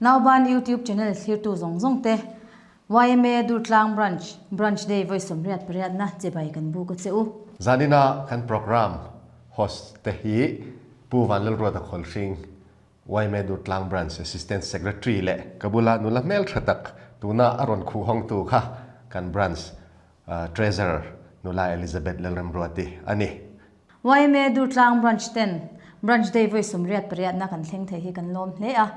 Nauban YouTube channel thlirtu zawng zawng te, yma Durtlang Branch, Branch Day vawi 88 na chibai kan buk a che u. Zanina kan programme host te hi Pu Vanlalruata Khawlhring, yma Durtlang Branch Assistant Secretary leh ka bula nula hmeltha tak tuna a rawn khuh hawngtu kha kan Branch Treasurer nula Elizabeth Lalremruati a ni. Yma Durtlang Branch ten Branch Day vawi 88 na kan thleng thei hi kan lawm hle a.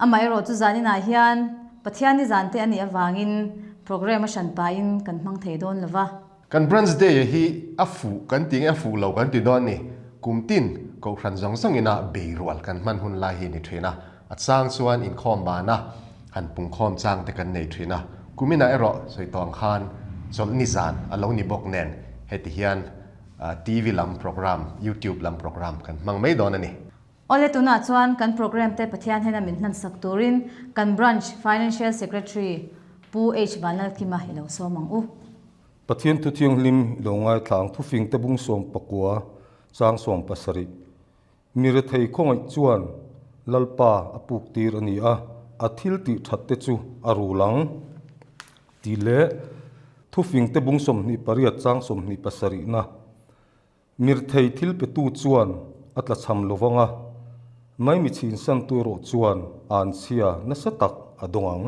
Amaherawh chu zaninah hian Pathianni zan te a nih avangin programme a hran pahin kan hmang thei dawn lo va. Kan Branch Day hi a fuh kan ti nge a fuh lo kan ti dawn ni. Kum tin Kohhran zawng zawng ina beirual kan hman hun lai hi ni thin a. A chang chuan inkhawm bana han pungkhawm chang te kan nei thin a. Kuminah erawh sawi tawng khan chawlhni zan a lo ni bawk nen heti hian TV lam program, YouTube lam program kan hmang mai dawn a ni. Awle tunah chuan kan program te Pathian hena min hlansak turin kan Branch Financial Secretary Pu H Vanlalkima i lo sawm ang u. Pathian thu thianghlim i lo ngaithlang thufing te bung 19 chang 17. Mi rethei khawngaih chuan Lalpa a puk tir a ni a, a thil tih that te chu a rul ang. Tih leh thufing te bung 28 chang 27 na Mirthei thil petu chuan a tlachham lo vang a, maimi chhinsantu erawh chuan anchhia nasa tak a dawng ang.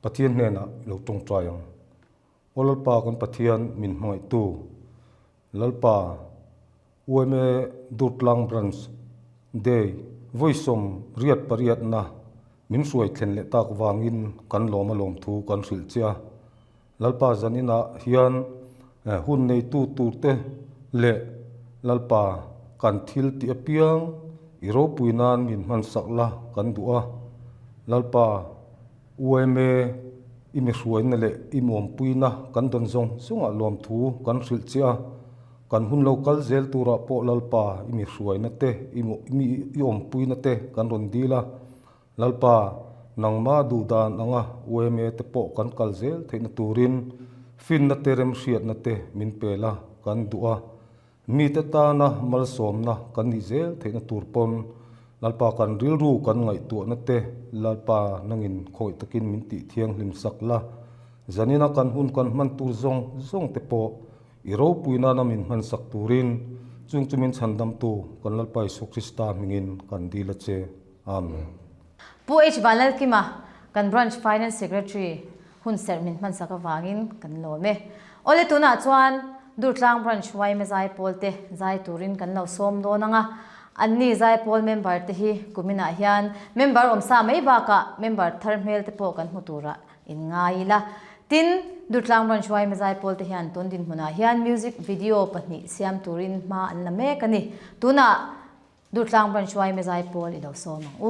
Pathian hnenah i lo tawngtai ang. Aw Lalpa kan Pathian min hmangaihtu, Lalpa yma Durtlang Branch Day vawi 88 na min hruai thlen leh tak vangin kan lawm a lawmthu kan hrilh che a. Lalpa zaninah hian hun neitu turte leh Lalpa kan thil tih apiang i ropui nan min hmansak la kan duh a. Lalpa yma i mi hruaina leh i muampuina kan dawn zawng zawngah lawmthu kan hrilh che a. Kan hun lo kal zel turah pawh Lalpa i mi hruaina te, i awmpuina te kan rawn dil a. Lalpa, nangmah duh dan anga yma te pawh kan kal zel theihna turin finna te remhriatna te min pe la kan duh a. Mite tana malsawmna kan nih zel theihna tur pawn Lalpa kan rilru kan ngaihtuahna te Lalpa nangin khawih takin min tih thianghlim sak la. Zanina kan hun kan hman tur zawng zawng te pawh i ropui nana min hman sak turin chung chu min chhandamtu kan Lalpa Isua Krista hmingin kan dil a che. Amen. Pu H. Vanlalkima, kan Branch Finance Secretary hun serh min hmansak avangin kan lawm e. Awle tunah chuan Durtlang Branch yma Zaipawl te zai turin kan lo sawm dawn ang a, anni Zaipawl member te hi kuminah hian member awmsa mai bakah member thar hmel te pawh kan hmu turah in ngai ila. Tin, Durtlang Branch yma Zaipawl te hian tun dinhmunah hian music video pahnih siam turin hma an la mek a ni. Tunah Durtlang Branch yma Zaipawl i lo sawm ang u.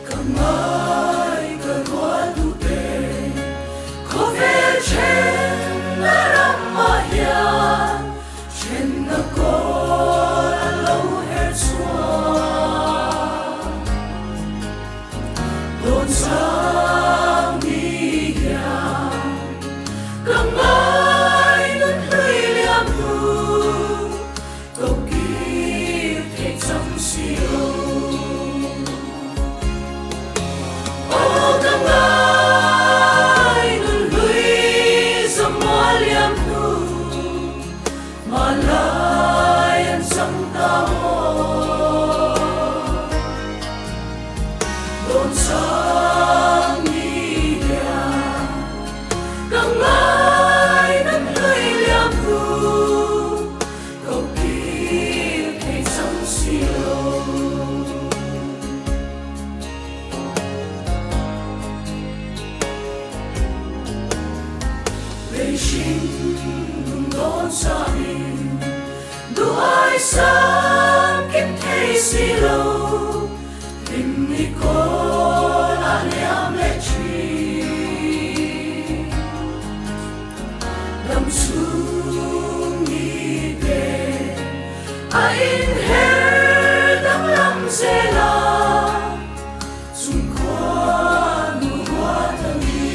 Ka ngai ka rual duh te khawvel then a ramah hian thenna kawl a lo her chhuak. Dawn sang ni hian ka ngai nun hlui liam hnu ko kir thei chang si lo. Aw ka ngai nun hlui zamual liam hnu Hmanlai an chang ta maw? Dawn sang ni hian ka ngai nan hlui liam hnu ko kir thei chang si lo. Lei hring lung dawn samin duh ai sang kim thei si lo, hlim ni kawl a liam leh thin. Lam chhung ni te a inher danglam zel a. Chung khua nu ruat a ni.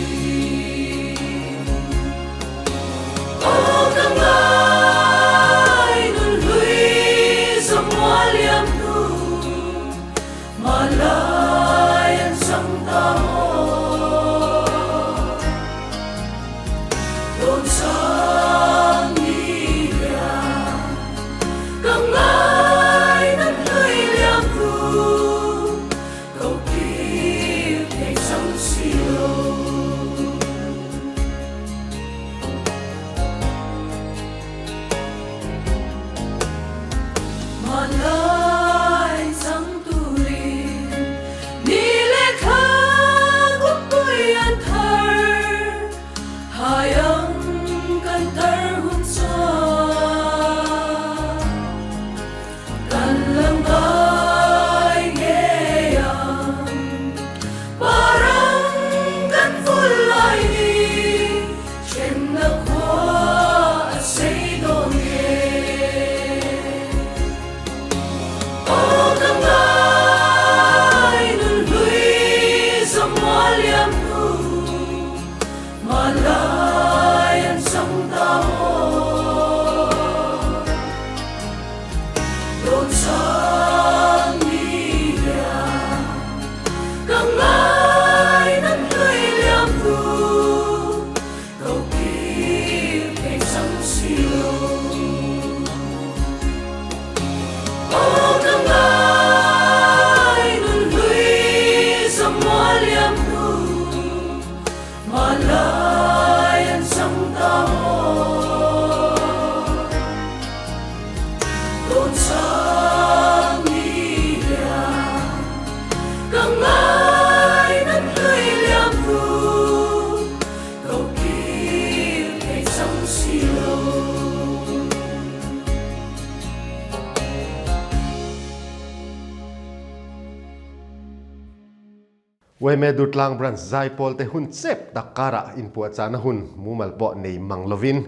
Yma Durtlang Branch Zaipawl te hun chep tak karah inpuahchahna hun mumal pawh nei mang lovin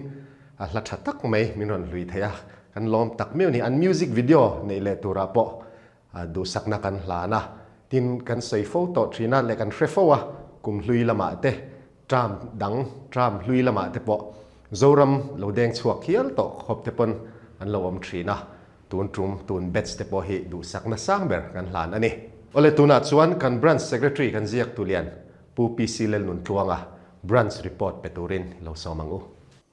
a hla tha tak mai min rawn hlui thei a, kan lawm tak miau ni. An music video neih leh turah pawh duhsakna kan hlan a, tin kan sawi fo tawh thin a leh kan hre fo a, kum hlui lamah te term dang term hlui lamah te pawh Zoram lo deng chhuak hial tawh khawp te pawn an lo awm thin a, tun tum tun batch te pawh hi duhsakna sang ber kan hlan a ni. Awle tunah chuan kan Branch Secretary kan ziak tulian Pu PC Lalnuntluanga Branch report pe turin lo sawm ang u.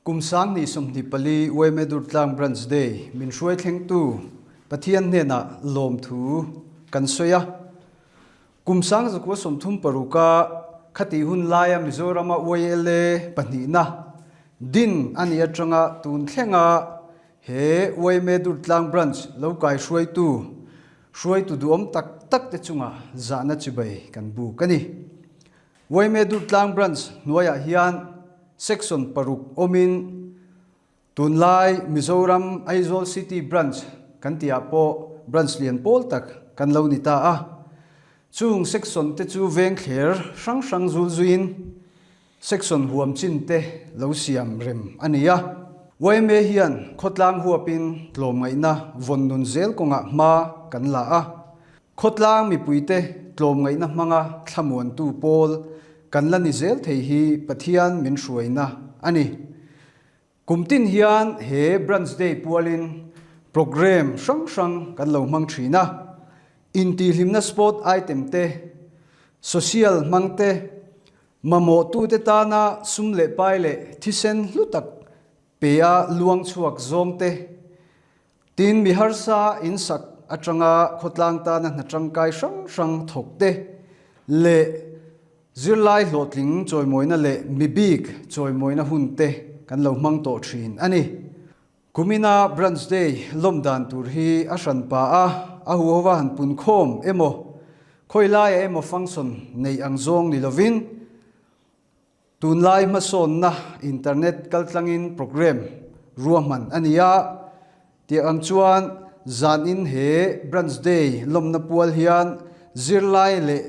Kum 2024 yma Durtlang Branch Day min hruai thlengtu Pathian hnenah lawmthu kan sawi a. Kum 1936 a khati hun laia Mizorama YLA pahnihna din a nih atanga tun thlenga he yma Durtlang Branch lo kai hruaitu hruaitu duhawm tak tak te chunga zahna chibai kan buk a ni. Yma Durtlang Branch hnuaiah hian Section paruk awmin tunlai Mizoram Aizawl City Branch kan tihah pawh branch lian pawl tak kan lo ni ta a. Chung section te chu veng thler hrang hrang zul zuiin section huam chin te lo siam rem a ni a. Yma hian khawtlang huapin tlawmngaihna vawn nun zel kawngah hma kan la a. Khawtlang mipuite tlawmngaihna hmanga thlamuantu pawl kan la ni zel thei hi Pathian min hruaina a ni. Kum tin hian he Branch Day pualin programme hrang hrang kan lo hmang thin a, intihhlimna sport item te, social hmang te, mamawhtute tana sum leh pai leh thisen hlu tak pe a luang chhuak zawng te, Tin, mi harsa insak atanga khawtlang tana hna tangkai hrang hrang thawk te leh zirlai hlawhtling chawimawina leh mi bik chawimawina hun te kan lo hmang tawh thin a ni. Kumina Branch Day lawm dan tur hi a hran pa a, a huhova han pun khawm emaw, khawi laiah emaw function nei ang zawng ni lovin, Tunlai hmasawnna internet kaltlangin programme ruahman a ni a, tiang ang chuan zanin he Branch Day lawmna pual hian zirlai leh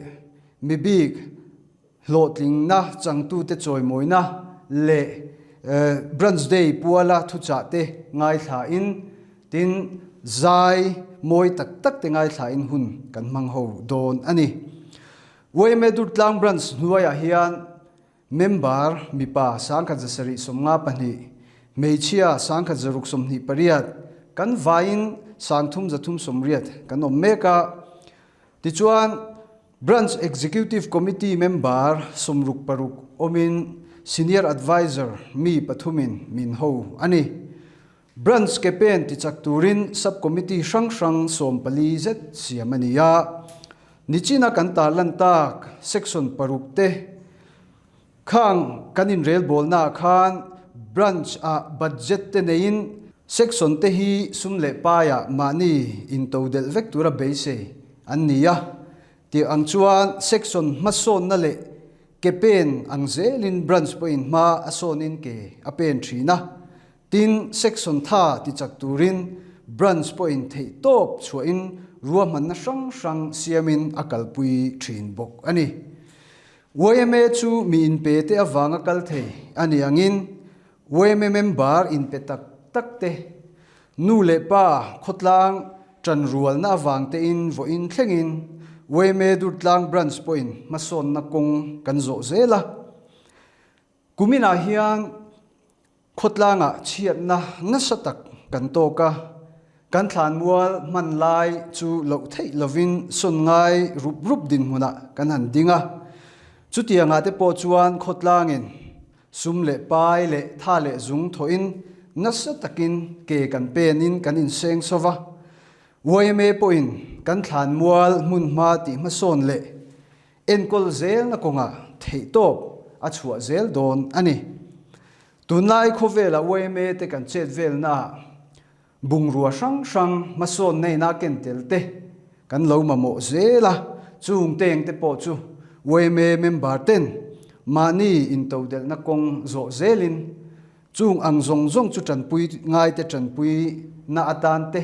mibik hlawhtlingna changtute chawimawina leh Branch Day puala thuchah te ngaithlain tin zai mawi tak tak te ngaithlain hun kan hmang ho dawn a ni. Yma Durtlang Branch hnuaiah hian member mipa 1772, hmeichhia 1628, kan vaiin 3380 kan awm mek a. Tichuan, Branch Executive Committee member 66 awmin Senior Adviser mi pathumin min ho a ni. Branch ke pen tichak turin Sub Committee hrang hrang 14 zet siam a ni a. Nichina kan tarlan tak Section paruk te khang kan inrelbawlnaah khan Branch ah budget te neiin Section te hi sum leh paiah mahni intodelh vek tura beisei an ni a. Tih ang chuan Section hmasawnna leh ke pen ang zelin Branch pawhin hma a sawnin ke a pen thin a. Tin, section tha ti chak turin branch pawhin theih tawp chhuahin ruahmanna hrang hrang siamin a kalpui thin bawk a ni. Yma chu mi inpe te avanga kal thei a ni angin yma member inpe tak tak te, nu leh pa khawtlang tanrualna avang tein vawiin thlengin yma Durtlang branch pawhin hmasawnna kawng kan zawh zel a. Kuminah hian Khawtlangah chhiatna nasa tak kan tawk a, kan thlanmual hman lai chu loh theih lovin sawn ngai rup rup dinhmunah kan han ding a. Chutiangah te pawh chuan khawtlangin sum leh pai leh tha leh zung thawhin nasa takin ke kan penin kan inseng sova. Yma pawhin kan thlanmual hmunhma tih hmasawn leh Enkawl zelna kawngah theihtawp a chhuah zel dawn a ni. Tunlai khawvela yma te kan chet velnaah bungrua hrang hrang hmasawn neina ken tel te kan lo mamawh zel a, chung teng te pawh chu yma member ten mahni intodelhna kawng zawh zelin chung ang zawng zawng chu tanpui ngai te tanpui na atan te,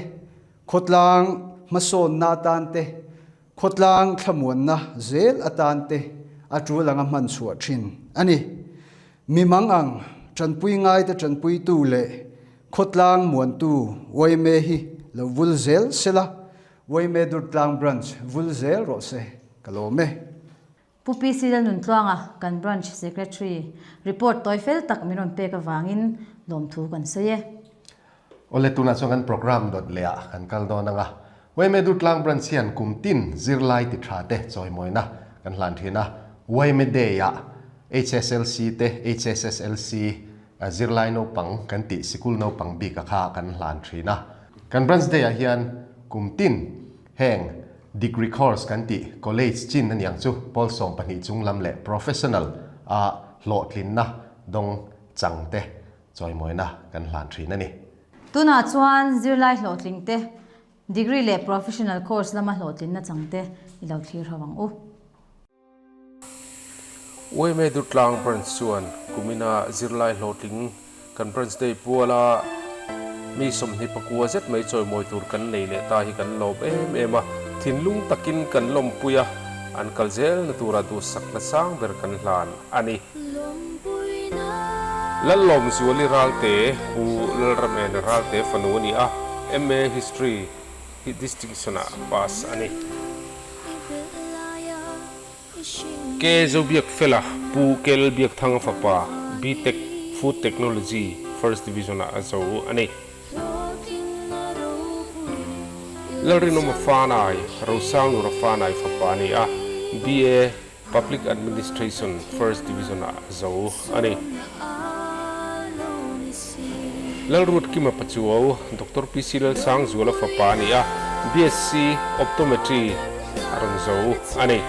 khawtlang hmasawnna atan te, Khawtlang thlamuanna zel atan te. a tul anga hman chhuah thin a ni. Mi mang ang tanpui ngaite tanpuitu leh khawtlang muantu yma hi lo vul zel sela, yma Durtlang Branch vul zel rawh se, ka lawm e. Pu PC Lalnuntluanga, kan Branch Secretary, report tawi fel tak min rawn pek avangin lawmthu kan sawi e. Awle, tunah chuan kan programme dawt leh ah kan kal dawn ang a. Yma Durtlang Branch hian kum tin zirlai ti tha te chawimawina kan hlan thin a. Yma Day ah HSLC te HSSLC zirlai naupang kan tih sikul naupang bik a kha kan hlan thin a. Kan Branch Day ah hian kum tin Heng degree course kan tih college chin a niang chu pawl 12 chung lam leh professional a hlawhtlinna dawng chang te chawimawina kan hlan thin a ni. Tunah chuan zirlai hlawhtling te, degree leh professional course lama hlawhtlinna chang te i lo thlir ho ang u. Uaime Durtlang Branch chuan kumina zirlai hlawhtling kan Branch Day puala mi 24 zet mai chawimawi tur kan nei leh ta hi kan lawm em em a, thinlung takin kan lawmpui a, an kal zelna tura duhsakna sang ber kan hlan a ni. Lallawmzuali Ralte, Pu Lalramena Ralte fanu a ni a, MA History hi distinction-ah pass a ni. Ke Zobiakfela Pu Kel Biakthanga fapa B-Tech Food Technology First Division-ah a zo a ni. Lalrinawma Fanai, Rosanglura Fanai fapa a ni a, BA Public Administration First Division-ah a zo a ni. Lalruatkima Pachuau, Doctor PC Lalsangzuala fapa a ni a, BSc Optometry a rawn zo a ni.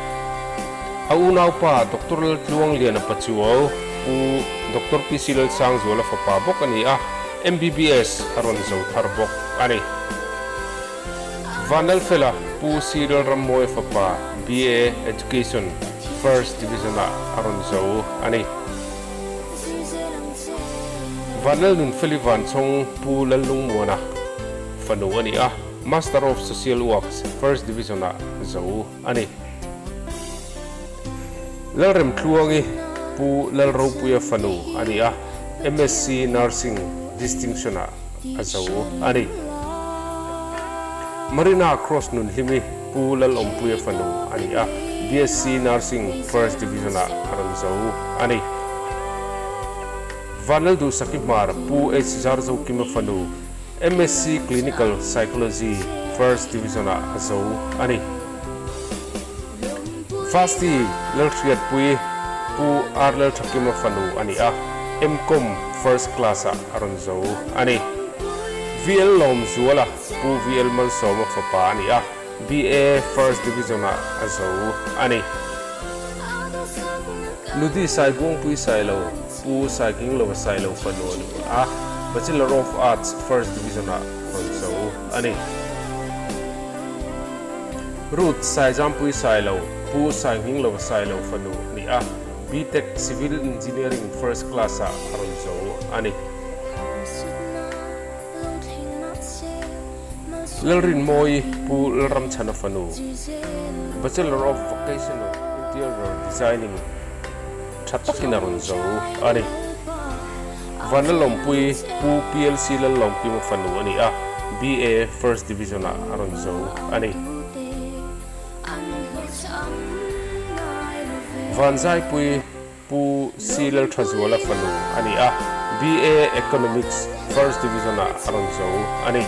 A unaupa Doctor Laltluangliana Pachuau, Pu Doctor PC Lalsangzuala fapa bawk a ni a, MBBS a rawn zo thar bawk a ni. Vanlalfela, Pu C Lalrammawia fapa, BA Education First Division-ah a rawn zo a ni. Vanlalnunfeli Vanchhawng Pu Lallungmuana fanu a ni a, Master of Social Works First Division-ah zo a ni. Lalremtluangi Pu Lalropuia fanu a ni a, MSc Nursing Distinction-ah a zo a ni. Marina Cross Nunhlimi Pu Lalawmpuia fanu a ni a, BSc Nursing First Division-ah a rawn zo a ni. Vanlalduhsaki Hmar Pu H Zarzokima fanu, MSc Clinical Psychology First Division-ah a zo a ni. Vasti Lalhriatpui Pu R Lalthakima fanu a ni a, M-Com First Class-ah a rawn zo a ni. VL Lawmzuala Pu VL Malsawma fapa a ni a, BA First Division-ah a zo a ni. Ludi Saibuangpui Sailo, Pu Saikinglo Sailo fanu a ni a, Bachelor of Arts First Division-ah a rawn zo a ni. Ruth Saizampui Sailo, Pu Sainghinglo Sailo fanu a ni a, BTech Civil Engineering First Class-ah a rawn zo a ni. Lalrinmawi Pu Lalramchhana fanu, Bachelor of Vocational Interior Designing tha takin a rawn zo a ni. Vanlalawmpui Pu PLC Lallawmkima fanu a ni a, BA First Division ah a rawn zo a ni. Vanzaipui Pu C Lalthazuala fanu a ni a, BA Economics First Division-ah a rawn zo a ni.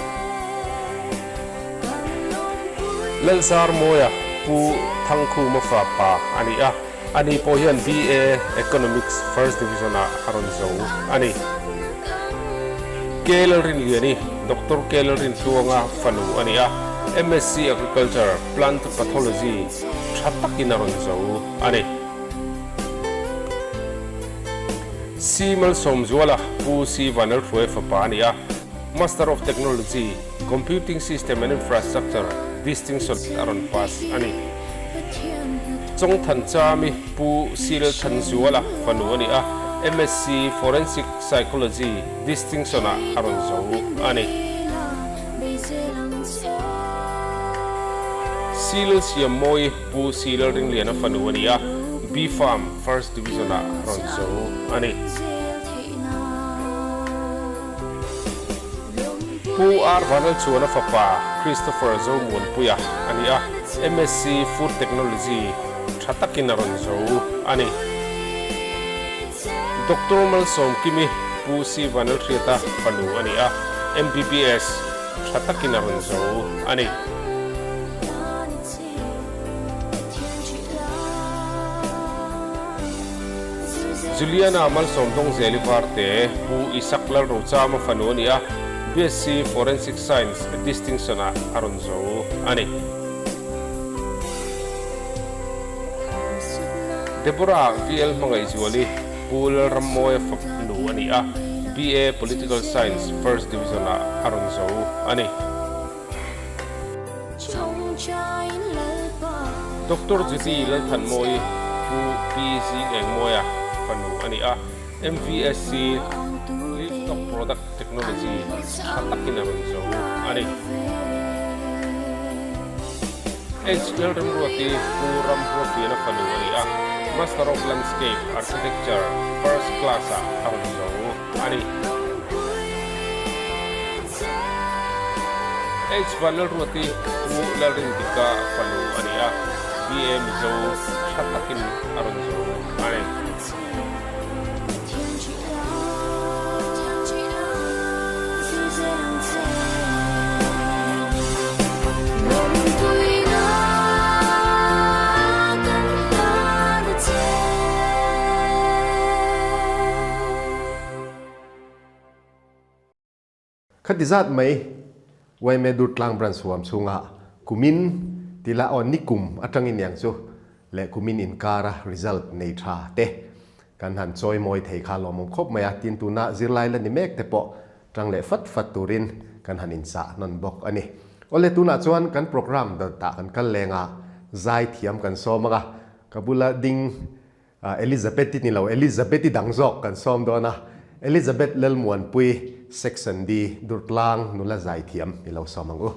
Lalzarmawia Pu Thangkhuma fapa a ni a, ani pawh hian BA Economics First Division-ah a rawn zo a ni. K Lalrinliani, Doctor K Lalrintluanga fanu a ni a, MSc Agriculture, Plant Pathology tha takin a rawn zo a ni. C Malsawmzuala, Pu C Vanlalhruai fapa a ni a, Master of Technology, Computing System and Infrastructure, Distinction a rawn pass a ni. Chawngthan Chami, Pu C Lalthanzuala fanu a ni a, MSc Forensic Psychology, Distinction-ah a rawn zo a ni. C Lalsiammawi, Pu C Lalringliana fanu a ni a. B-Pharm First Division-ah rawn zo a ni. Pu R Vanlalchuana fapa Christopher Zomuanpuia a ni a, MSc Food Technology tha takin a rawn zo a ni. Doctor Malsawmkimi Pu C Vanlalhriata fanu a ni a, MBBS tha takin a rawn zo a ni. Juliana Malsawm Dawngzeli Varte, Pu Isak Lalrochama fanu a ni a, BSc Forensic Science Distinction-ah a rawn zo a ni. Deborah VL Hmangaihzuali, Pu Lalrammawia fanu a ni a, BA Political Science First Division-ah a rawn zo a ni. Doctor Judy Lalthanmawii Pu Pi Zing Engmawia fanu a ni a, MVSc Livestock Product Technology tha takin a rawn zo a ni. H Lalremruati Pu Ramhuafiana fanu a ni a, Master of Landscape Architecture First Class-ah a rawn zo a ni. H Vanlalruati Pu Lalrindika fanu a ni a, BA Mizo tha takin a rawn zo a ni. Khati zat mai yma Durtlang Branch huam chhunga kumin tila aw nikum atangin niang chu leh kumin inkara result nei tha te kan han chawi mawi thei kha lawmawm khawp mai a, tin tuna zirlai la ni mek te pawh tang leh fat fat turin kan han inchah nawn bawk a ni. Awle tunah chuan kan program dawtah kan kal leng a, zai thiam kan sawm ang a, ka bula ding Elizabeth-i ni lo, Elizabeth-i dang zawk kan sawm dawn a, Elizabeth Lalmuanpui, Section D, Durtlang nula zaithiam i lo sawm ang u.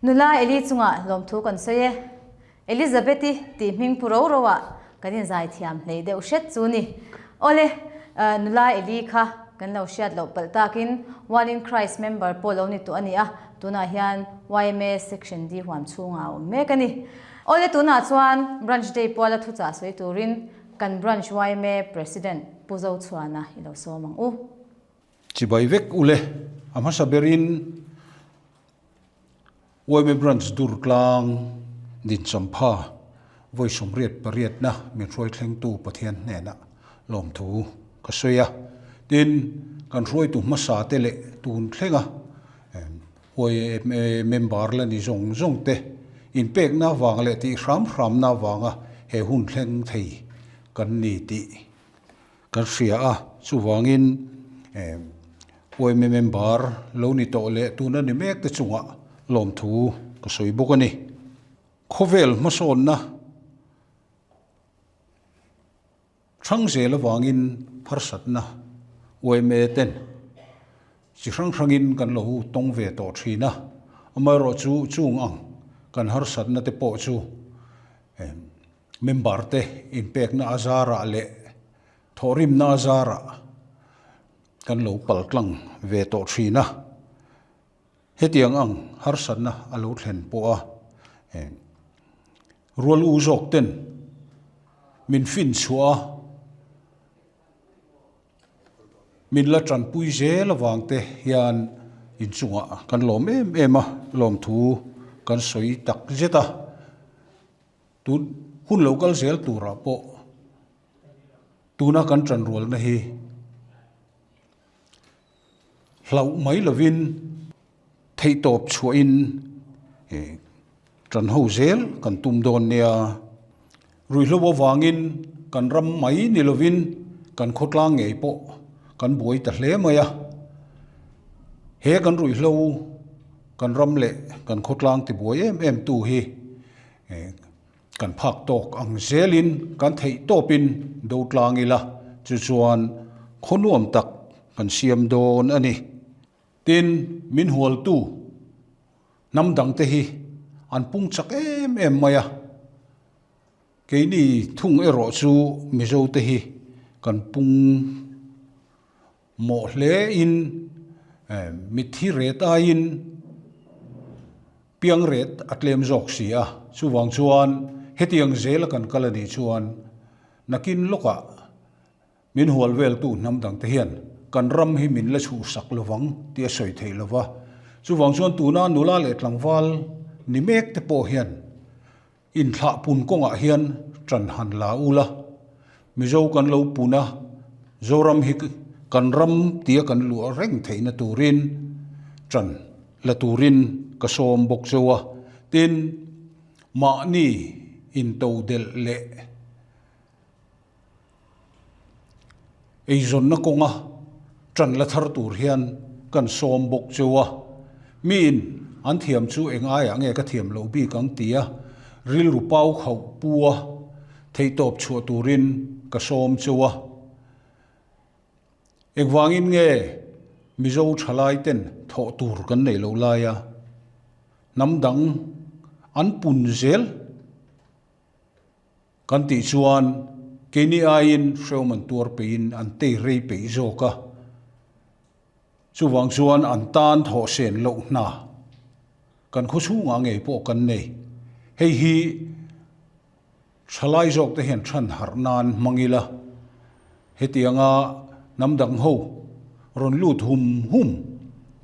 Nula Eli chungah lawmthu kan sawi e. Elizabeth-i tih hming pu ro ro ah kan inzaithiam hleih deuh hret chu ni. Awle, nula Eli kha kan lo hriat loh palh takin One in Christ member pawh lo ni tawh a ni a, tunah hian yma Section D huam chhungah a awm mek a ni. Awle, tunah chuan Branch Day puala thuchah sawi turin kan Branch yma President Pu Zochhuana i lo sawm ang u. Chibai vek ule, a hmasa berin yma Branch Durtlang Dinchampha vawi sawmriat pariatna min hruai thlengtu Pathian hnenah lawmthu ka sawi a. Tin, kan hruaitu hmasa te leh tun thlenga yma member la ni zawng zawng te inpekna avang leh tih hram hramna avanga he hun thleng thei kan ni tih Kan hria a, chuvangin yma member lo ni tawh leh tuna ni mek te chungah lawmthu ka sawi bawk a ni. Khawvel hmasawnna hrang zel avangin harsatna yma ten chi hrang hrangin kan lo tawng ve tawh thin a, amaherawhchu chung ang kan harsatna te pawh chu Member te inpekna a zarah leh thawhrimna a zarah kan lo pal tlang ve tawh thin a. Hetiang ang harsatna a lo thlen pawh a, rual u zawk ten min fin chhuah a, Min la tanpui zel avang te hian inchungah kan lawm em em a, lawmthu kan sawi tak zet a. Tun hun lo kal zel turah pawh tuna kan tanrualna hi hlauh mai lovin theihtawp chhuahin tan ho zel kan tum dawn nia. Ruihhlo avangin kan ram mai ni lovin kan khawtlang ngei pawh kan buai ta hle mai a. He kan ruihhlo kan ram leh kan khawtlang tibuai em em tu hi Kan phak tawk ang zelin kan theih tawpin do tlang ila, chu chuan khaw nuam tak kan siam dawn a ni. Tin, min hualtu hnam dangte hi an pung chak em em mai a, keini thung erawh chu Mizote hi kan pung Mawh hlein mitthi ret aiin piang ret a tlem zawk si a, chuvang chuan hetiang zela kan kal a nih chuan nakin lawkah min hual veltu hnam dangte hian kan ram hi min la chhuhsak lovang tih a sawi theih lova, chuvang chuan tuna nula leh tlangval ni mek te pawh hian Inthlah pun kawngah hian ṭan han la u la, Mizo kan lo pun a, Zoram hi kan ram tia kan luah reng theihna turin ṭan la turin ka sawm bawk cheu a, tin, mahni intodelh leh Eizawnna kawnga ṭan la thar tur hian kan sawm bawk cheu a, miin an thiam chu eng aiah nge ka thiam loh bik ang tia rilru pau khauh pu a theihtawp chhuah turin ka sawm cheu a. Engvangin nge Mizo ṭhalai ten thawh tur kan neih loh laia hnam dang an pun zel? Kan tih chuan keini aiin hrehawm an tuar peihin an tei rei peih zawk a, chuvang chuan an tan thawh sen loh hna kan khaw chhungah ngei pawh kan nei. Hei hi thalai zawk te hian than harh nan hmang ila, hetianga hnam dang ho rawn lut hum hum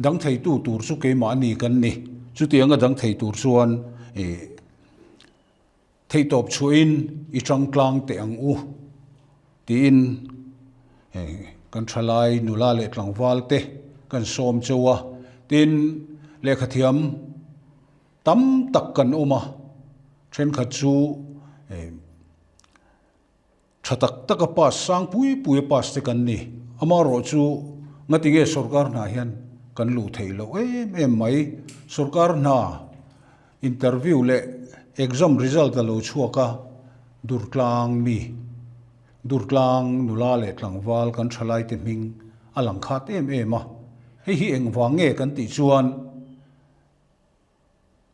dang theitu tur chu keimahni kan ni. Chutianga dang thei tur chuan ih. Theihtawp chhuahin i tangtlang teh ang u tiin kan thalai nula leh tlangval te kan sawm cheu a, tin lehkhathiam tam tak kan awm a, thenkhat chu Tha tak taka pass sang pui pui a pass te kan ni. Amaherawh chu ngatinge sorkar hna hian kan luh theih loh em em mai. Sorkar hna interview leh exam result a lo chhuak a, Durtlang mi, Durtlang nula leh tlangval kan thalaite hming a lang khat em em a. Hei hi engvang nge kan tih chuan.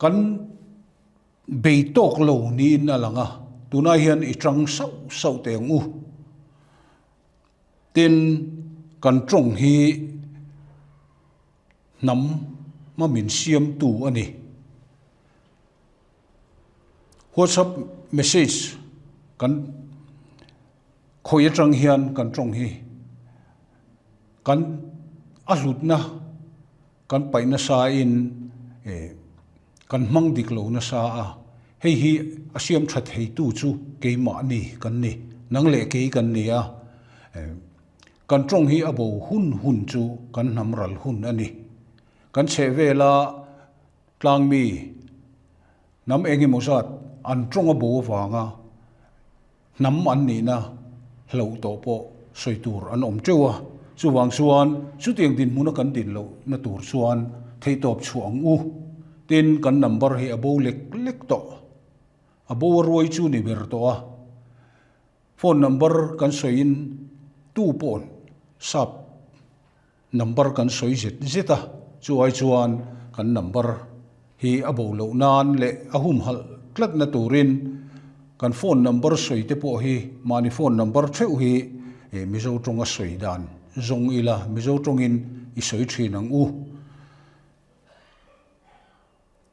Kan bei tawk lo niin a lang a, tunah hian i tang sauh sauh teh ang u. Tin, kan tawng hi hnam a min siamtu a ni. WhatsApp message kan khawi atang hian kan tawng hi kan a hlutna kan paih nasa in kan hmang dik lo nasa a, hei hi a siam tha thei tu chu keimahni kan ni, nang leh kei kan ni a, kan tawng hi a bo hun hun chu kan hnam ral hun a ni. Kan chhehvela Tlangmi hnam eng emaw zat an tawng a bo avanga hnam an nihna hlauh tawh pawh sawi tur an awm teuh a. Chuvang chuan chutiang dinhmuna kan din lohna tur chuan theihtawp chhuah ang u. Tin, kan number hi a bo lek lek tawh. A bo a ruai chu ni ber tawh a. Phone number kan sawiin tu pawh sap Number kan sawi zet zet a, chu ai chuan kan number hi a bo loh nan leh a humhalh tlatna turin kan phone number sawi te pawh hi mahni phone number theuh hi Mizo tawnga sawi dan zawng ila Mizo tawngin i sawi thin ang u.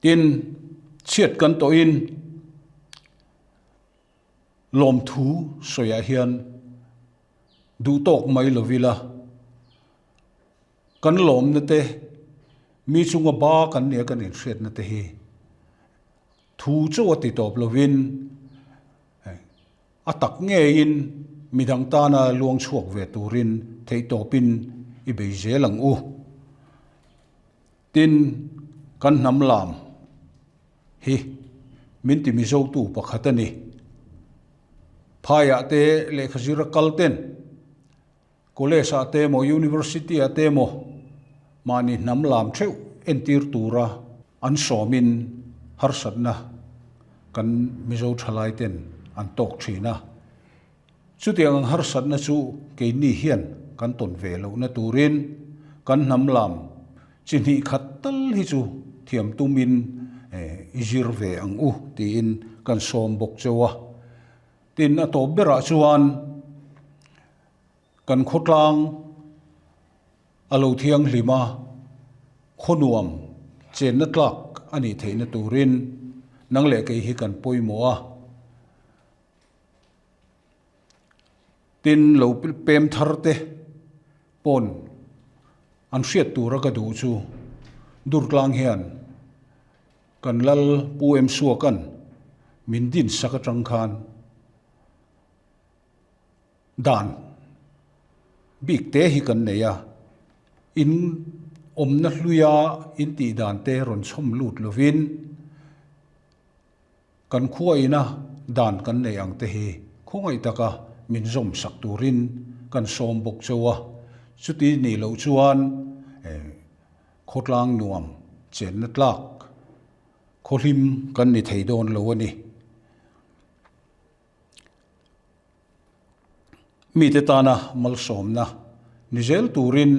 Tin, chhiat kan tawhin lawmthu sawiah hian Duh tawk mai lo ila, kan lawmna te, mi chunga ba kan nia kan inhriatna te hi thu chauh a ti tawp lovin a tak ngeiin midang tana luang chhuak ve turin theihtawpin i bei zel ang u. Tin, kan hnam lam hi min ti Mizotu pakhat a ni. Phaiah te lehkha zira kal ten college ah te emaw university ah te emaw mahni hnam lam theuh entir tura an sawmin harsatna kan Mizo thalai ten an tawk thin a. Chutiang ang harsatna chu keini hian kan tawn ve lohna turin kan hnam lam chi hnih khat tal hi chu thiam tumin i zir ve ang u tiin kan sawm bawk cheu a. Tin, a tawp berah chuan kan khawtlang a lo thianghlim a, khaw nuam chenna tlak a nih theihna turin nang leh kei hi kan pawimawh a. Tin, lo pem thar te pawn an hriat tura ka duh chu Durtlang hian kan Lal Pu Em Suaka'n min din sak atang khan dan bik te hi kan nei a, in awmna hluia in tih dan te rawn chhawm lut lovin, Kan khua ina dan kan nei ang te hi khawngaih taka min zawm sak turin kan sawm bawk cheu a, chuti nih loh chuan khawtlang nuam chenna tlak khawhlim kan ni thei dawn lo a ni. Mite tana malsawmna ni zel turin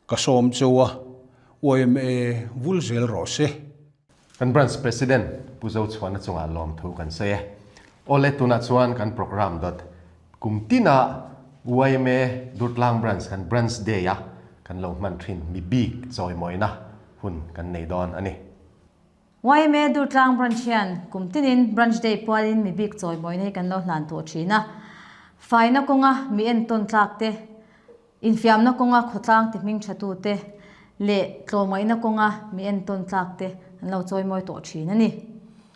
Ka sawm cheu a, yma vul zel rawh se. Kan Branch President Pu Zochhuana chungah lawmthu kan sawi e. Awle tunah chuan kan programme dawt kum tinah yma Durtlang Branch kan Branch Day a kan lo hman thin mi bik chawimawina hun kan nei dawn a ni. Yma Durtlang Branch hian kum tinin Branch Day pualin mi bik chawimawina hi kan lo hlan tawh thin a. Faina kawnga mi entawn tlak te Infiamna kawnga khawtlang ti hming thatute leh tlawmngaihna kawnga mi entawn tlakte an lo chawimawi tawh thin a ni.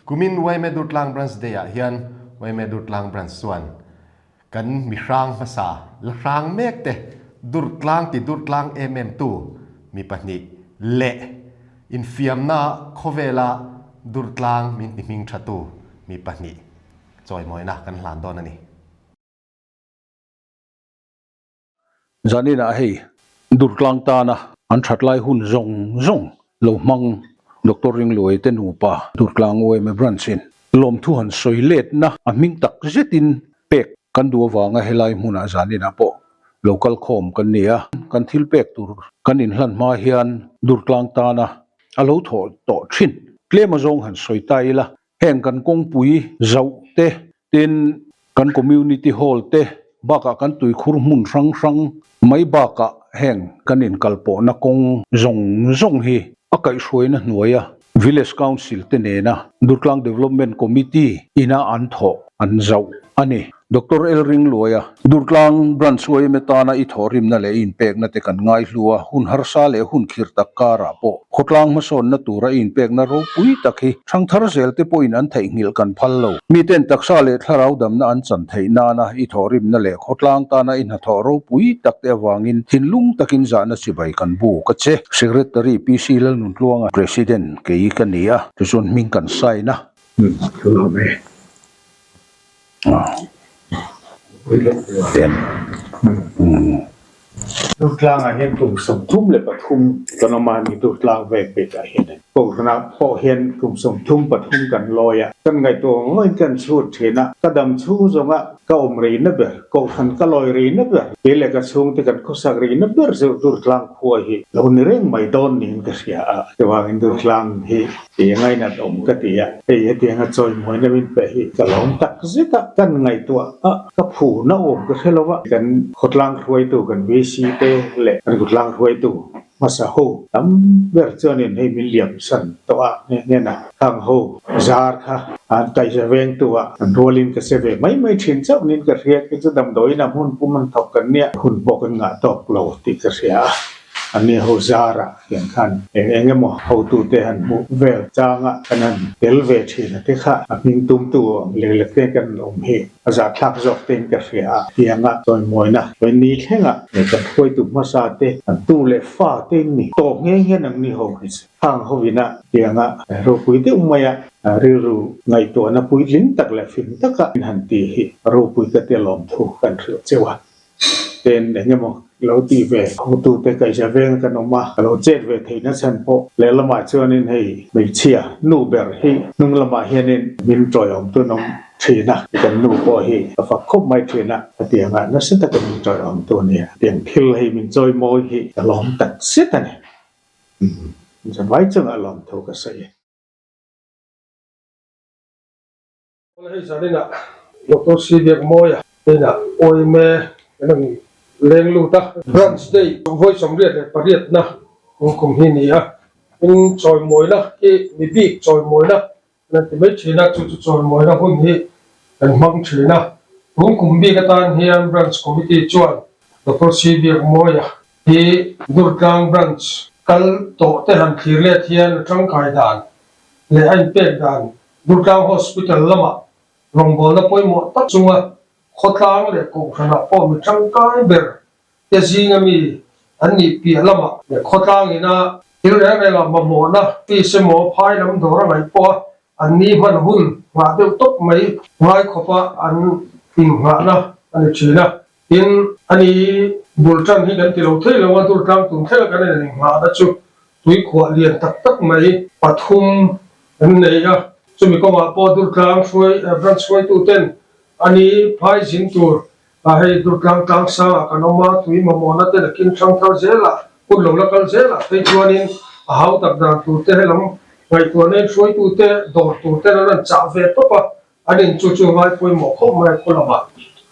Kumin yma Durtlang Branch Day-ah hian yma Durtlang Branch chuan kan mi hrang hmasa la hrang mek te Durtlang ti Durtlang em em tu mi pahnih leh infiamna khawvela Durtlang min ti hming thatu mi pahnih chawimawina kan hlan dawn a ni. Zaninah hei Durtlang tana an that lai hun zawng zawng lo hmang Doctor Ringluai te nupa Durtlang yma Branch in lawmthu han sawi letna a hming tak zetin pek kan duh avanga helai hmunah zaninah pawh Lo kal khawm kan ni a, kan thil pek tur kan inhlan hma hian Durtlang tana a lo thawh tawh thin. Tlem azawng han sawi ta ila, heng kan kawngpui zauh te, tin kan community hall te bakah kan tuikhur hmun hrang hrang mai bakah heng kan inkalpawhna kawng zawng zawng hi a kaihhruaina hnuaia Village Council te nena Durtlang Development Committee ina an thawh an zauh a ni. Doctor L. Ringluaia, Durtlang Branch yma tana i thawhrimna leh i inpekna te kan ngaihlu a, hun harsa leh hun khirh tak karah pawh khawtlang hmasawnna tura i inpekna ropui tak hi thangthar zel te pawhin an theihnghilh kan phal lo. Miten taksa leh thlarau damna an chan theih nana i thawhrimna leh khawtlang tana i hnathawh ropui tak te avangin thinlung takin zahna chibai kan buk a che. Secretary PC Lalnuntluanga, President kei ka ni a, tichuan hming kan sign a. Durtlangah hian kum 33 kan awm a ni, Durtlang vek bikah hian. Kohhranah pawh hian kum 33 kan lawi a, kan ngaihtuah ang ngawin kan chhut thin a, ka dam chhung zawnga ka awm rihna ber, kohhran ka lawi rihna ber, kei leh ka chhungte kan khawsak rihna ber chu Durtlang khua hi lo ni reng mai dawn niin ka hria a, chuvangin Durtlang hi Ti ngainat awm ka ti a, hei hetianga chawimuaina min pe hi ka lawm tak zet a, kan ngaihtuah a, ka phurna awm ka hre lo va, kan khawtlang hruaitu kan VC te leh kan khawtlang hruaitu hmasa ho tam ber chuanin hei min liam san tawh a, nghe nghe na khang ho zar kha an kaihza vengtu ah an rualin ka che ve mai mai thin chauh niin ka hria, kei chu damdawiin a hmun pum an thawk kan nia, hun pawh kan ngah tawk lo tih ka hria a. An ni ho zarah hian khan eng eng emaw hotute han hmuh vel changa kan han tel ve thin a te kha a hming tumtu ang lek lek te kan awm hi a zahthlak zawk tein ka hria a. Tianga chawimawiina ni thlenga kan hruaitu hmasa te an tu leh fa te in ni tawk nghe nghe ang ni ho hi chu khang hovina tianga ropui deuh maia rilru ngaihtuahna puitling tak leh fing taka in han ti hi ropui ka tia lawmthu kan hrilh cheu a. Ten eng emaw lo tih ve hotute kaihza veng kan awm a, ka lo chet ve theihna chhan pawh lehlamah chuanin hei hmeichhia nu ber hi hnung lamah hianin min tawiawm tun awm thin a, kan nu pawh hi ka fak khawp mai thin a, hetiangah nasa taka min tawiawm tu a nia, hetiang thil hei min chawi mawi hi ka lawm tak zet a ni, zavai chungah lawm tho ka sawi e. Awle hei zaninah Doctor C Biakmawia inah yma kan rawn leng lut a. Branch Day vawi 88 na kum kum hi ni a, in chawimawina hi mi bik chawimawina kan ti mai thin a, chu chu chawimawina hun hi kan hmang thin a. Tun kum bik atan hian Branch Committee chuan Doctor C Biakmawia hi Durtlang Branch kal tawh te han thlir let hian a tangkai dan leh a inpek dan Durtlang Hospital lamah rawngbawlna pawimawh tak chunga khawtlang leh kohhranah pawh mi tangkai ber te zinga mi an nih piah lamah leh khawtlang ina thil reng rengah mamawhna fees emaw phai lam dawr a ngaih pawha an ni hman hun nghah deuh tawp mai ngai khawpa an inngahna a ni thin a. Tin, ani bul tan hi kan ti lo thei lo a, Durtlang tun thlenga kan inngahna chu tuikhuah lian tak tak mai pathum an nei a, chumi kawngah pawh Durtlang hruai branch hruaituten ani phai zin tur ah hei Durtlang tlang sangah kan awm a, tui mamawhna te nakin hrang thar zelah hun lo la kal zelah phei chuanin a hau tak dan tur te helam ngaihtuahna in hruaitute dawr tur ten an rawn chah ve tawp a, An in chu chu ngai pawimawh khawp mai a khaw lamah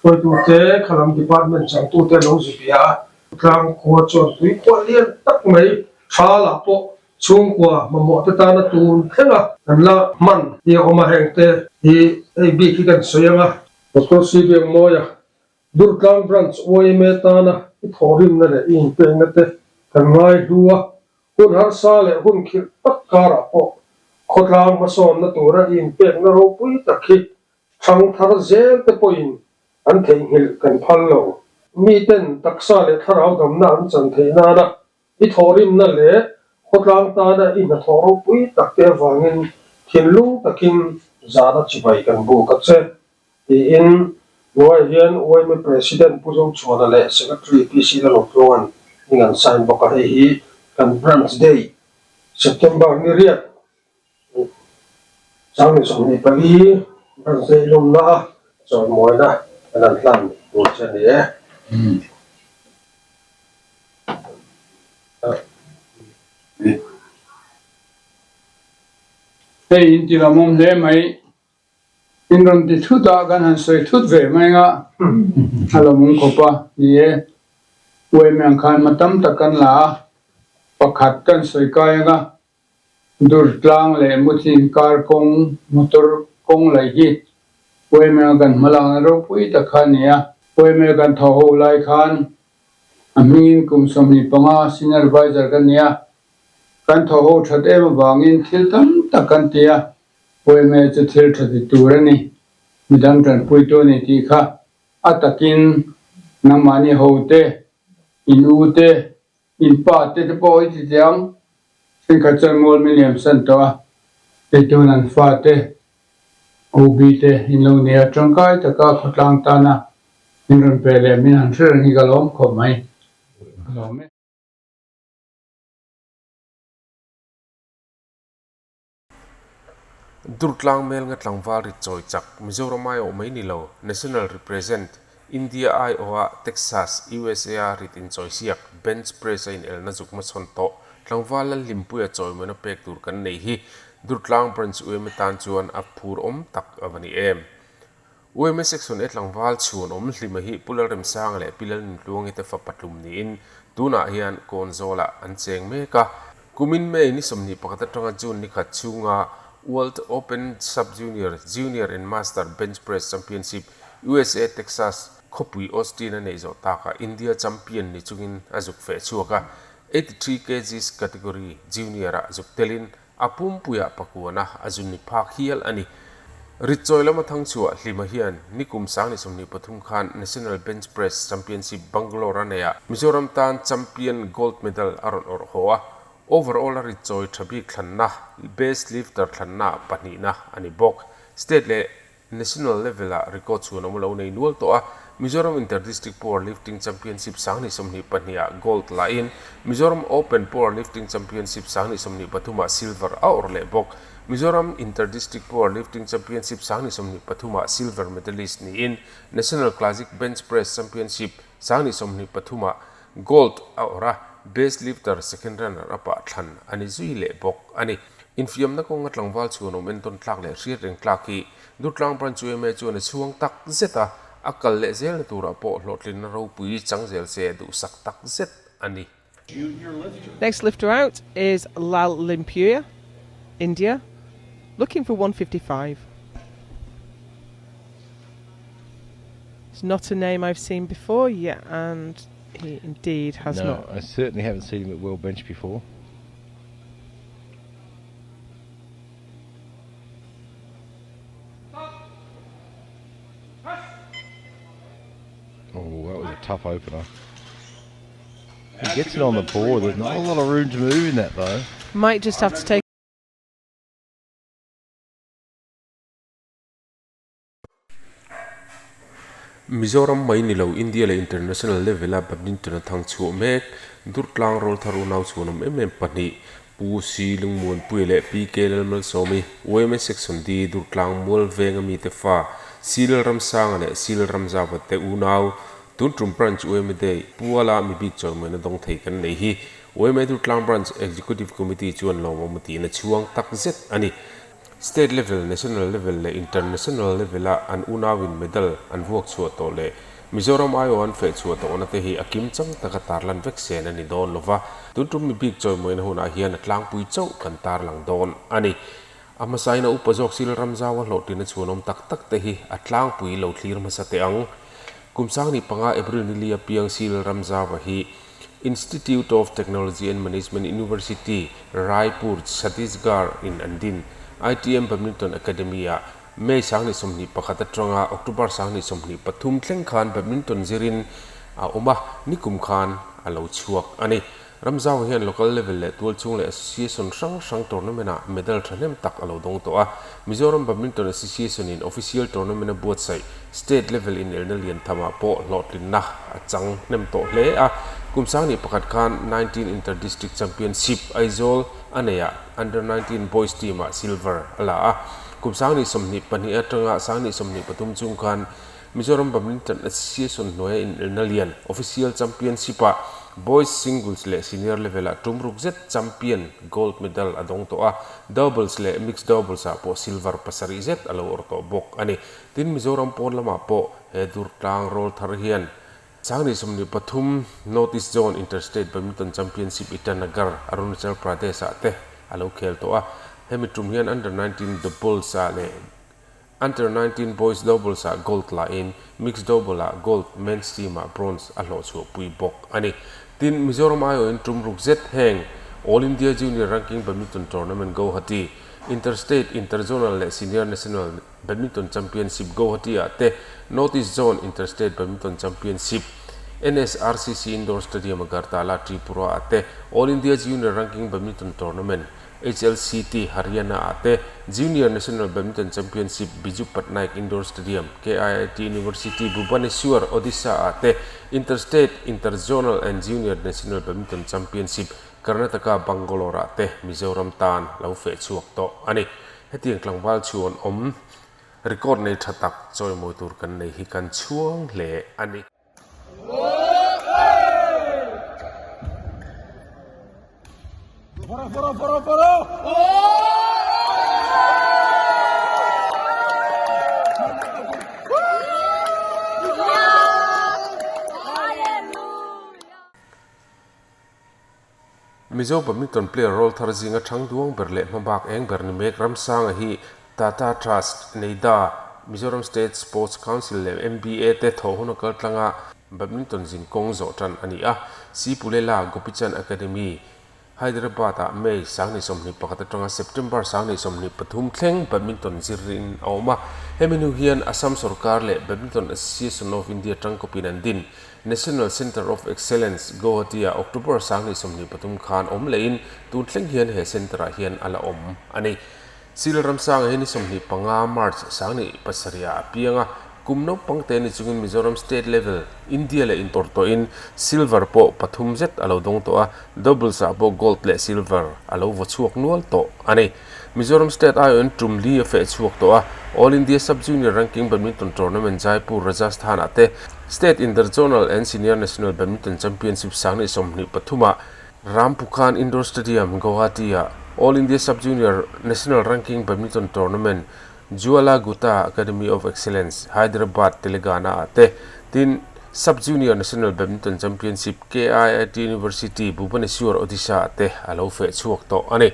hruaitute khalam department changtute lo zu bia a, tlang khua chuan tui khuah lian tak mai thalah pawh chhungkua mamawh te tana tun thleng a kan la hman hi a awm a, heng te hi hei bik hi kan sawi ang a. Doctor C Biakmawia, Durtlang Branch yma tana i thawhrimna leh i inpekna te kan ngai hlu a, Hun harsa leh hun khirh tak karah pawh khawtlang hmasawnna tura i inpekna ropui tak hi thang thar zel te pawhin an theihnghilh kan phal lo. Miten taksa leh thlarau damna an chan theih nana i thawhrimna leh khawtlang tana i hnathawh ropui tak te avangin thinlung takin zana chibai kan buk a che. Tiin hnuaiah hian yma President Pu Zochhuana leh Secretary PC Lalawtluanga'n hming an sign bawk a, hei hi kan Branch Day September ni riat 2024 Branch Day lawmna a chawimawiina kan han hlan tur che a ni e. Hei in ti lawmawm hle mai. In rawn ti thut a, kan han sawi thut ve mai anga a lawmawm khawp a ni e. Uaimi ang khan hma tam tak kan la a, pakhat kan sawi kai anga Durtlang leh Muthi inkar kawng motor kawng laih hi uaimi anga kan hma lakna ropui tak kha a ni a. Uaimi kan tho ho lai khan a hmingin kum 25 senior adviser ka ni a, kan tho ho that em avangin thil tam tak kan ti a. Uaimi chu thil tha ti tur a ni, midang tanpuitu a ni tih kha a takin nangmahni hote, in u te, in pa te te pawh i ti chiang. Thenkhat chuan mual min liam san tawh a, hei tun an fate, OB te in lo nia tangkai taka khawtlang tana min rawn pe leh min han hre reng hi ka lawm khawp mai. Ka lawm e. Durtlang Melnga tlangval rit chawi chak Mizoram aiawh mai ni lo, National Represent, India aiawha Texas, USA-a rit inchawisiak, Bench Press-a inelna zuk hmachhawn tawh tlangval Lalhlimpuia chawimawina pek tur kan nei hi Durtlang Branch UMA tan chuan a phur awm tak a va ni em. UMA Section A tlangval chhuan awm hlima hi Pu Lalremsanga leh Pi Lalnuntluangi te fapa tlum niin tunah hian Kawnzawlah an cheng mek a. Kumin May ni 21 atanga June ni khat chhunga World Open Sub-Junior, Junior and Master Bench Press Championship USA Texas khawpui Austin a neih zawh takah India champion ni chungin a zuk feh chhuak a, 83 kgs category junior-ah zuk telin A pumpuiah pakuana a zun ni phak hial a ni. Ritchawi lama thangchhuah Hlima hian nikum 2023 khan National Bench Press Championship Bangalore a neih ah Mizoram tan champion gold medal a rawn awrh haw a, overall a ritchawi tha bik thlanna Best Lifter thlanna ah pahnihna a ni bawk. State leh National level-ah record chhuan awm lo nei nual tawh a, Mizoram Inter District Power Lifting Championship 2022 ah gold lahin Mizoram Open Power Lifting Championship 2023 ah silver a awrh leh bawk. Mizoram Inter District Power Lifting Championship 2023 ah silver medalist niin National Classic Bench Press Championship 2023 ah gold a awrh a, Best Lifter second runner up ah thlan a ni zui leh bawk a ni. Infiamna kawnga tlangval chhuan awm entawn tlak leh hriat reng tlak hi Durtlang Branch yma chuan a chhuang tak zet a, a kal leh zelna turah pawh hlawhtlinna ropui chang zel se duhsak tak zet a ni. Next lifter out is Lal Limpuia, India, looking for 155. It's not a name I've seen before yet, and he indeed has no, not. I certainly haven't seen him at World Bench before. Oh, that was a tough opener. He gets it on the board. There's not a lot of room to move in that, though. Might just have to take. Mizoram mai ni lo India leh International level a badminton a thang chhuah mek. Durtlang rawlthar unau chhuanawm em em pahnih Pu Si Lungmuanpuia leh Pi K Lalmalsawmi, yma Section D Durtlang Mual Venga mite fa Si Lalramsanga leh Si Lalramzava te unau tun tum Branch yma Day Puala mi bik chawimawina dawng thei kan nei hi yma Durtlang Branch Executive Committee chuan lawmawm a tiin a chhuang tak zet a ni. State level, national level leh international level a an unauin medal an vuak chhuah tawh leh Mizoram aiawh an feh chhuah tawhna te hi a kim chang taka tarlan vek sen a ni dawn lova, tun tum mi bik chawimawina hunah hian a tlangpui chauh kan tarlang dawn a ni. A hmasain a upa zawk sil ramzau a hlawhtlin a chhuanawm tak tak te hi a tlangpui lo thlir hmasa teh ang. Kum 2005 April ni li apiang sil ramzauva hi Institute of Technology and Management University, Raipur, Chhattisgarh in an din. ITM Badminton Academy ah May 2021 atanga October 2023 thleng khan badminton zirin a awm a, nikum khan a lo chhuak a ni. Ramzau hian local level leh tualchhung leh association hrang hrang tournament ah medal thahnem tak a lo dawng tawh a. Mizoram Badminton Association in official tournament a buatsaih state level inelna lian thamah pawh hlawhtlinna a chang hnem tawh hle a. Kum 2001 khan 19 Inter District Championship Aizawl a neihah Under 19 Boys team ah silver a la a. Kum 2022 atanga 2023 chung khan Mizoram Badminton Association hnuaia inelna lian official championship ah. Boys singles leh senior level ah tum ruk zet champion gold medal a dawng tawh a, doubles leh mixed doubles ah pawh silver pasarih zet a lo awrh tawh bawk a ni. Tin, Mizoram pawn lamah pawh he Durtlang rawlthar hian Sangni 23 North East Zone Inter-State Badminton Championship Itanagar, Arunachal Pradesh ah te a lo khel tawh a. Hemi tum hian Under 19 Doubles ah leh Under 19 Boys Doubles ah Gold la in Mixed Double ah Gold, Men's Team ah Bronze a hlawh chhuah pui bawk a ni. Tin, Mizoram aiawhin tum ruk zet heng All India Junior Ranking Badminton Tournament Guwahati, Inter-State, Inter-Zonal leh Senior National Badminton Championship Guwahati ah te North East Zone Inter-State Badminton Championship NSRCC Indoor Stadium Agartala, Tripura ah te All India Junior Ranking Badminton Tournament HLCT Haryana ah te Junior National Badminton Championship Biju Patnaik Indoor Stadium KIIT University Bhubaneswar, Odisha ah te Inter-State, Inter-Zonal and Junior National Badminton Championship Karnataka Bangalore ah te Mizoram tan lo feh chhuak tawh a ni. Hetiang tlangval chhuan awm record nei tha tak chawimawi tur kan nei hi kan chhuang hle a ni. Mizo badminton player rawlthar zinga thang duang ber leh hmabak eng ber ni mek Ramsanga hi Tata Trust, NEIDA, Mizoram State Sports Council leh MBA te thawh hun a kal tlanga badminton zin kawng zawh tan a ni a. Si Pulela Gopichand Academy, Hyderabad-ah May 2021 atanga September 2023 thleng badminton zirin a awm a. Hemi hnu hian Assam sorkar leh Badminton Association of India tangkawpin an din. National Centre of Excellence, Guwahati-ah October 2023 khan awm lehin tun thleng hian he centre-ah hian a la awm a ni. Sil Ramsanga hi ni 25 March 2007-ah a piang a, kum naupang te ni chungin Mizoram State Level, India leh intawrh tawhin Silver pawh pathum zet a lo dawng tawh a, Doubles-ah pawh Gold leh Silver a lo vaw chhuak nual tawh a ni. Mizoram State aiawhin tum li a feh chhuak tawh a, All India Sub-Junior Ranking Badminton Tournament Jaipur, Rajasthan-ah te, State Inter-Zonal and Senior National Badminton Championship 2023-ah Rampukhan Indoor Stadium, Guwahati-ah All India Sub-Junior National Ranking Badminton Tournament Jwala Gutta Academy of Excellence, Hyderabad, Telangana-ah te, tin Sub-Junior National Badminton Championship KIIT University, Bhubaneswar, Odisha-ah te a lo feh chhuak tawh a ni.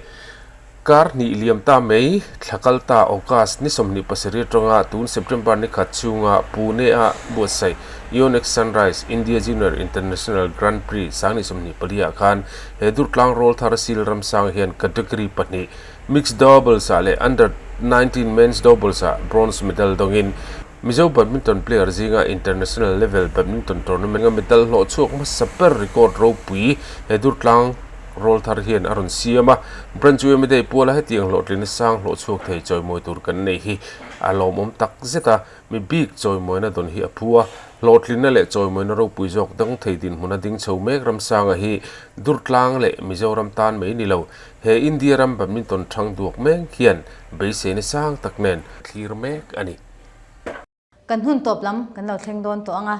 Kar hnih liam ta mai, thla kal ta August ni 27 atanga tun September ni khat chhunga Pune-a buatsaih Yonex Sunrise India Junior International Grand Prix 2024 ah khan he Durtlang Rawlthar Sil Ramsang hian category pahnih Mixed Doubles ah leh Under 19 Men's Doubles ah bronze medal dawngin Mizo badminton player zinga international level badminton tournament a medal hlawh chhuak hmasa ber record ropui he Durtlang Rawlthar hian a rawn siam a. Branch UMA Day puala hetiang hlawhtlina sang hlawh chhuak thei chawimawi tur kan nei hi a lawmawm tak zet a, mi bik chawimawina dawn hi a phu a. Hlawhtlinna leh chawimawina ropui zawk dang thei dinhmuna ding chho mek Ramsanga hi Durtlang leh Mizoram tan mai ni lo, he India ram badminton thang duak mek hian beiseina sang tak nen thlir mek a ni. Kan hun tawp lam kan lo thleng dawn tawh ang a,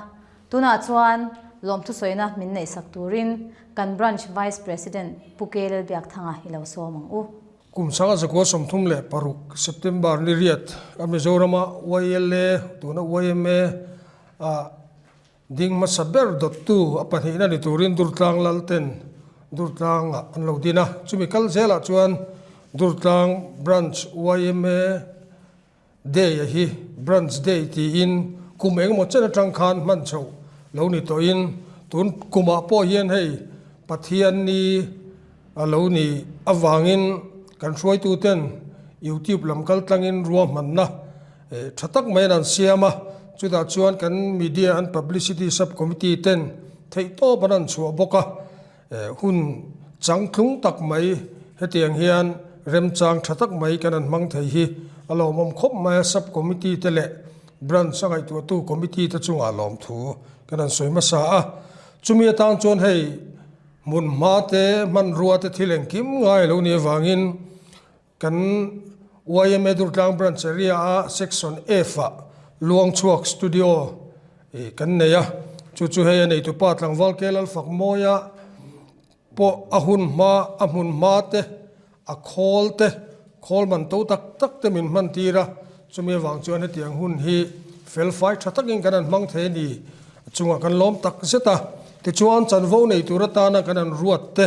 tunah chuan lawmthu sawina min neihsak turin kan Branch Vice President Pu K Lalbiakthanga i lo sawm ang u. Kum sanga zakua 36 September ni riat a Mizorama YLA tuna yma a ding hmasa ber dawttu a pahnihna ni turin Durtlang Lalten Durtlangah an lo din a, chumi kal zelah chuan Durtlang Branch yma Day a hi Branch Day tiin kum engemaw chen atang khan hman chhoh lo ni tawhin tun kumah pawh hian hei Pathian ni a lo ni avangin kan hruaituten YouTube lam kal tlangin ruahmanna tha tak maiin an siam a, chutah chuan kan Media and Publicity Sub Committee ten theihtawp an rawn chhuah bawk a. Hun changtlung tak mai hetiang hian remchang tha tak mai kan han hmang thei hi a lawmawm khawp mai a, Sub Committee te leh Branch a ngaihtuahtu Committee te chungah lawmthu kan han sawi hmasa a. Chumi atan chuan hei hmun hma te, hmanrua te thil engkim ngai a lo nih avangin Kan yma Durtlang Branch area a Section F ah Luangchhuak Studio kan nei a. Chu chu hei a neitupa tlangval Kelalfakmawia pawh a hun hma, a hmun hma te, a khawl te, khawl man to tak tak te min hman tir a, chumi avang chuan hetiang hun hi felfai tha takin kan han hmang thei a ni. A chungah kan lawm tak zet a, tichuan chanvo nei tur atana kan han ruat te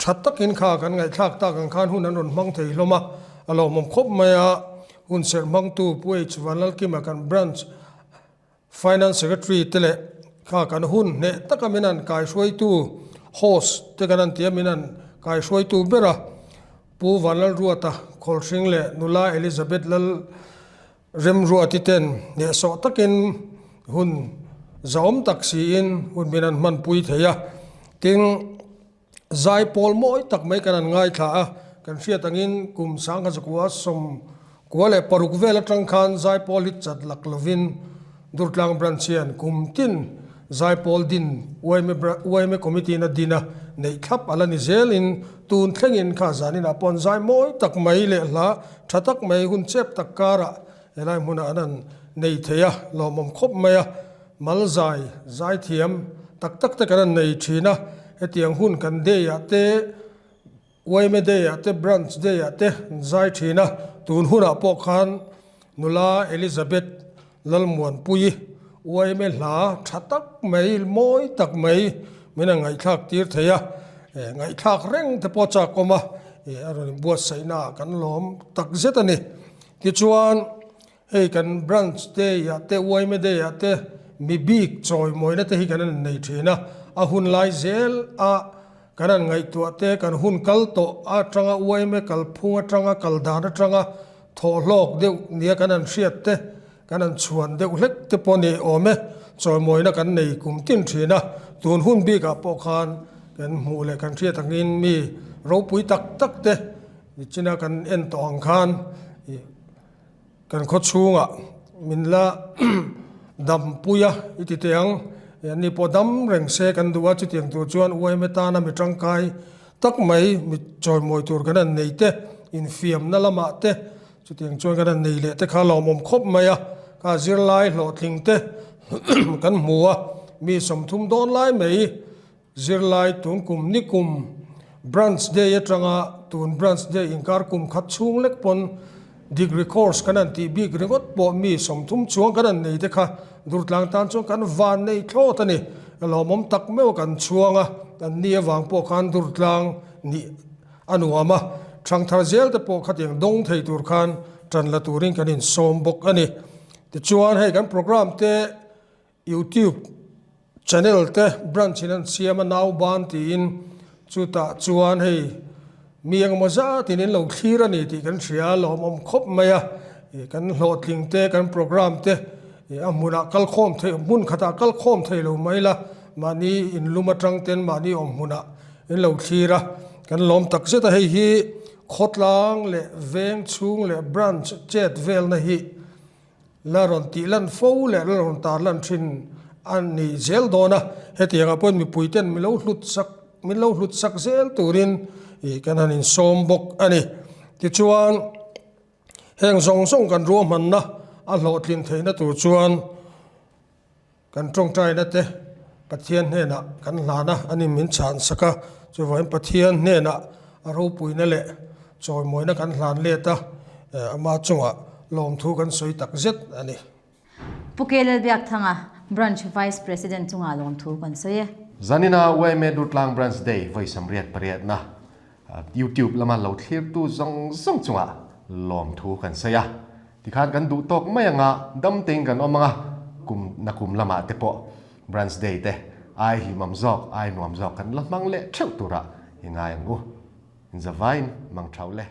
tha takin kha kan ngaihthlak tak ang khan hun an rawn hmang thei hlawm a, a lawmawm khawp mai a, hun serh hmangtu Pu H Vanlalkima kan branch Finance Secretary te leh kha kan hun hneh taka min han kaihruaitu host te kan han ti a, min han kaihruaitu ber a, Pu Vanlalruata Khawlhring leh Nula Elizabeth Lal Remruati ten hnehsawh takin hun zahawm tak siin hun min han hmanpui thei a, tin Zaipawl mawi tak mai kan han ngaithla a, kan hriat angin kum 1906 vel atang khan Zaipawl hi chat lak lovin Durtlang Branch hian kum tin Zaipawl din yma Committee in a din a, neih thlap a la ni zelin tun thlengin kha zaninah pawh an zai mawi tak mai leh hla tha tak mai hun chep tak karah helai hmunah an han nei thei a, lawmawm khawp mai a. Mal zai, zaithiam tak tak te kan han nei thin a, hetiang hun kan day ah te, yma day ah te, branch day ah te an zai thin a, tun hunah pawh khan nula Elizabeth Lalmuanpuii yma hla tha tak mai, mawi tak mai min han ngaihthlak tir thei a, ngaihthlak reng te pawh chak awm a, a rawn inbuatsaihna ah kan lawm tak zet a ni. Tichuan. Hei kan branch day ah te yma day ah te mi bik chawimawina te hi kan han nei thin a, a hun lai zel a kan han ngaihtuah te kan hun kal tawh atanga yma kalphung atanga kal dan atanga thawhhlawk deuh nia kan han hriat te kan han chhuan deuh hlek te pawh ni awm e, chawimawina kan nei kum tin thin a, tun hun bik ah pawh khan kan hmuh leh kan hriat angin mi ropui tak tak te nichina kan en tawh ang khan ih. Kan khaw chhungah min la dampui a i ti teh ang, anni pawh dam reng se kan duh a, chutiang tur chuan yma tana mi tangkai tak mai mi chawimawi tur kan han nei te, infiamna lamah te chutiang chuan kan han nei leh te kha lawmawm khawp mai a, kha zirlai hlawhtling te kan hmu a, mi 30 dawn lai mai Zirlai tun kum ni kum Branch Day atanga tun Branch Day inkar kum khat chhung lek pawn Degree Course kan han tih bik ringawt pawh mi 30 chuang kan han nei te kha Durtlang tan chuan kan van nei thlawt a ni. Lawmawm tak meuh kan chhuang a, an ni avang pawh khan Durtlang nih a nuam a, Thangthar zel te pawh khatiang dawng thei tur khan tan la turin kan insawm bawk a ni. Tichuan hei kan programme te YouTube channel te branch in an siam a nau ban tiin chutah chuan hei mi engemaw zatin in lo thlir a ni tih kan hria a lawmawm khawp mai a, ih kan hlawhtling te kan programme te ih a hmunah kal khawm theih hmun khatah kal khawm thei lo mai la mahni in lum atang ten mahni awm hmunah in lo thlir a kan lawm tak zet a hei hi khawtlang leh veng chhung leh branch chet velna hi La rawn tih lan fo leh la rawn tar lan thin a ni zel dawn a, hetiangah pawhin mipuiten min lo hlut sak min lo hlut sak zel turin ih kan han insawm bawk a ni. Tichuan heng zawng zawng kan ruahmanna a hlawhtlin theihna tur chuan Kan tawngtaina te Pathian hnenah kan hlan a, ani min chhan sak a, chuvangin Pathian hnenah a ropuina leh chawimawina kan hlan let a, ama chungah lawmthu kan sawi tak zet a ni. Pu K. Lalbiakthanga, Branch Vice President chungah lawmthu kan sawi e. Zanina yma Durtlang Branch Day vawi 88na YouTube lama lo thlirtu zawng zawng chungah lawmthu kan sawi a. Tikhan kan duh tawk mai anga dam tein kan awm anga kum na kum lamah te pawh Branch Day te ai hlimawm zawk ai nuam zawk kan la hmang leh theuh turah i ngai ang u. Inzavain mang thau le.